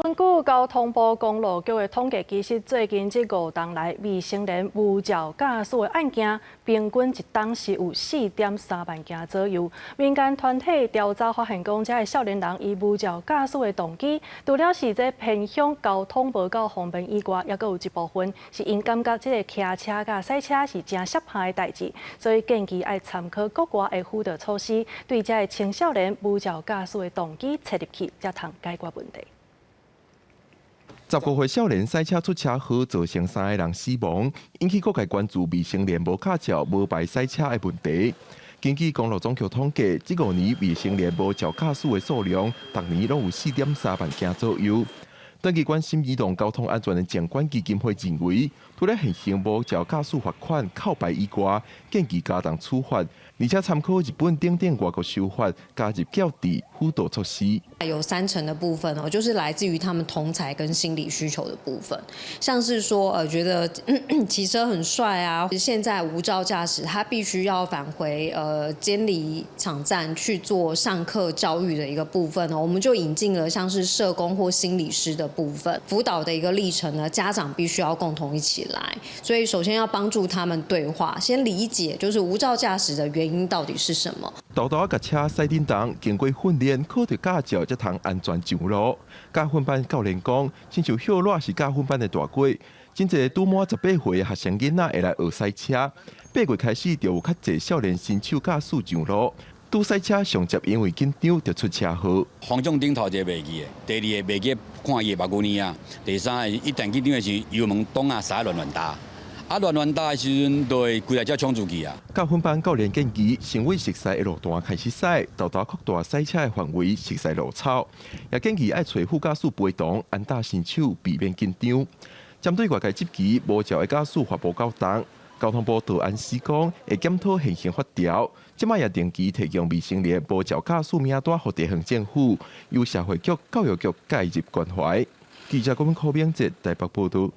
根據交通部公路局的統計，其實最近這5冬來未成年無照駕駛的案件，平均一冬是有4.3萬件左右。民間團體調查發現，講這个少年人伊無照駕駛的動機，除了是這偏向交通無夠方便以外，猶閣有一部分是𪜶感覺這个騎車佮駛車是誠爍拍的代誌，所以建議愛參考國外的輔導措施，對這个青少年無照駕駛的動機切入去，才通解決問題。15歲少年駛車出車禍，造成三个人死亡，引起各界關注未成年無駕照、無牌駛車的問題。根據公路總局統計，這5年未成年無照駕駛的數量，逐年攏有4.3萬件左右。長期關心兒童交通安全的靜觀基金會認為，除了現行無照駕駛罰款扣牌以外，建議加重處罰，而且參考日本等等外國修法，加入矯治輔導措施。有3成的部分哦，就是來自於他們同儕跟心理需求的部分，像是說，覺得騎車很帥啊。現在無照駕駛，他必須要返回監理場站去做上課教育的一個部分哦，我們就引進了像是社工或心理師的部分輔導的一個歷程呢，家長必須要共同一起來，所以首先要幫助他們對話，先理解就是無照駕駛的原因到底是什麼。沓沓共車駛振動，經過訓練，考著駕照才通安全上路。駕訓班教練講，親像歇熱是駕訓班的大過，真濟拄滿18歲的學生囡仔會來學駛車。8月開始就有較濟少年新手駕駛上路，拄駛車上捷因為緊張就出車禍。方向燈頭一个袂記的，第二个袂記看伊的目鏡啊，第三个一旦緊張的時，油門擋啊，駛亂亂踏。啊，亂亂踏的時陣，就會規台車衝出去啊！駕訓班教練建議，先為熟似的路段開始駛，沓沓擴大駛車的範圍，熟似路草。也建議愛揣副駕駛陪同，安搭新手，避免緊張。針對外界質疑無照的駕駛罰無夠重，交通部道安司講會檢討現行法條，這擺也定期提供未成年無照駕駛名單予地方政府，由社會局、教育局介入關懷。記者郭文柯編輯台北報道。